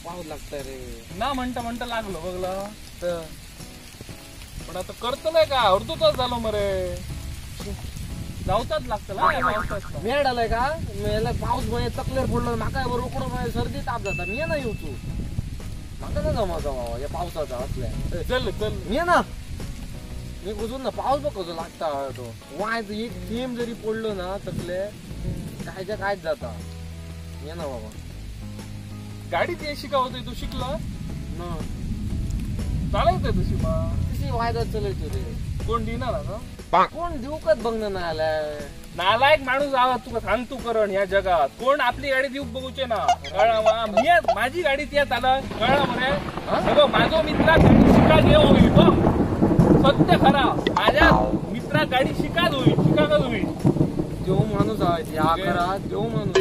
पाऊस लागतंय रे. ना म्हणता म्हणता लागलो बघला तर. पण आता करतलंय का, अर्धो तास झालो मरे, जावताच लागतला. मेळ आलाय का मेला पाऊस मग तकलेर पडलो म्हाका रोकडो सर्दी ताप जाता. मी ना येऊ तू म्हाका ना जमाचा बाबा या पावसाचा असल्या. चल चल मी ना मी कुजून ना पाऊस बघ कसो लागता तो वाय एक थेंब जरी पडलो ना तकले कायच्या कायच जाता. ये ना बाबा गाडी ते शिकवतोय तू शिकलं ना चालायचंय तशी मग तशी वायदा चलयतो रे. कोण देणार आता? कोण देऊकच बघणं नाही आलाय. नालायक माणूस आवाज तुका सांगतो करण ह्या जगात कोण आपली गाडी देऊक बघूचे ना. कळला मी माझी गाडी त्यात आला कळला मरे. सगळं माझो मित्रा गाडी शिका घेऊ होईल बघ सत्य खरा. माझ्या मित्रा गाडी शिकाच होईल शिकाच होईल. देऊ माणूस आहे हा खरा देऊ माणूस.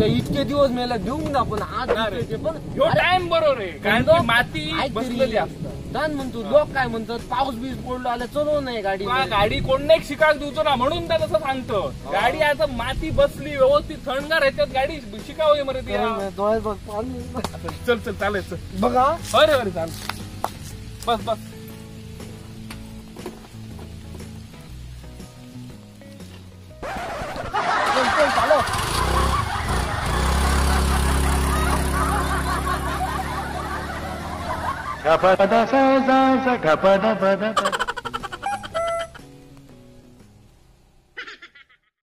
इतके दिवस मेला देऊ ना पण आज पण ह्यो टाइम बरोबर आहे कारण माती बसलेली असतात. म्हणतो लोक काय म्हणतात पाऊस बीज पडलो आला चलो नाही गाडी गाडी कोण नाही शिकायला दिवचो ना म्हणून तर तसं सांगतो. गाडी आता माती बसली व्यवस्थित थंडगार ह्याच्यात गाडी शिकावी मरे ती. डोळ्यात बघ पाणी. चल चल चालेल चल बघा. अरे अरे चाल बस बस. चल चल चालो. Ga pa da sa sa sa ga pa da pa da pa.